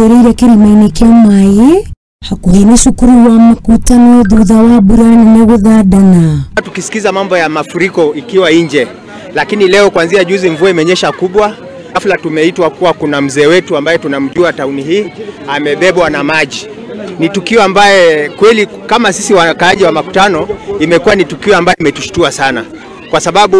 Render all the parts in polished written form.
Arakuĩrĩire kĩrima-inĩ kĩa maĩ hakuhĩ na cukuru wa Makutano thutha wa mbura nene gũthandana. Tukisikiza mambo ya mafuriko ikiwa nje, lakini leo kuanzia juzi mvua imenyesha kubwa. Ghafla tumeitwa kuwa kuna mzee wetu ambaye tunamjua tauni hii amebebwa na maji. Ni tukio ambaye kweli kama sisi wakaaji wa Makutano imekuwa ni tukio ambaye imetushtua sana, kwa sababu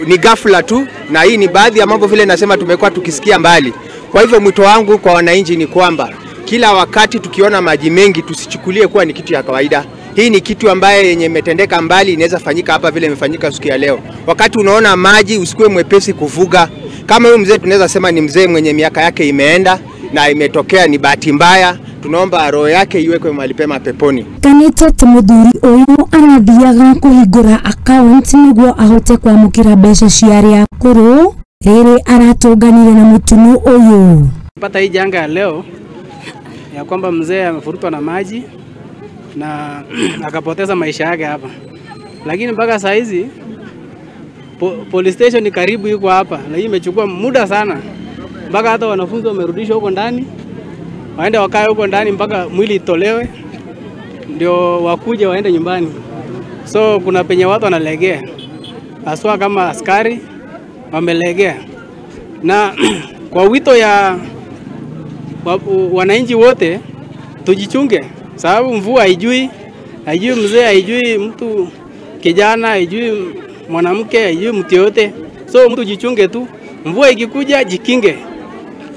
ni ghafla tu, na hii ni baadhi ya mambo vile nasema tumekuwa tukisikia mbali. Kwa hivyo mwito wangu kwa wananchi ni kwamba kila wakati tukiona maji mengi tusichukulie kuwa ni kitu ya kawaida. Hii ni kitu ambaye yenye imetendeka mbali, inaweza fanyika hapa vile imefanyika siku ya leo. Wakati unaona maji usikue mwepesi kuvuga. Kama huyu mzee tunaweza sema ni mzee mwenye miaka yake imeenda na imetokea ni bahati mbaya. Tunaomba roho yake iwekwe mahali pema peponi. Kanite ati muthuri uyu arathiaga kuhingura account niguo ahote kwamukira mbeca cia aria akuru riri aratunganire na mutino uyu. Pata hii janga ya leo ya kwamba mzee amefurutwa na maji na akapoteza maisha yake hapa. Lakini mpaka saa hizi police station ni karibu yuko hapa, lakini imechukua muda sana mpaka hata wanafunzi wamerudishwa huko ndani, waende wakae huko ndani mpaka mwili itolewe ndio wakuje waende nyumbani. So kuna penye watu wanalegea, haswa kama askari wamelegea. Na kwa wito ya wananchi wote tujichunge, sababu mvua haijui mzee, haijui mtu kijana, haijui mwanamke, haijui mtu yote. So mtu jichunge tu, mvua ikikuja jikinge,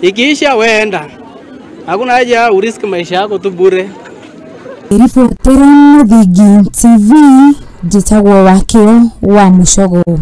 ikiisha weenda. Hakuna haja uriski maisha yako tu bure. Ripotera Muthingi TV, njĩtagwo Wakĩo wa Mũcogũ.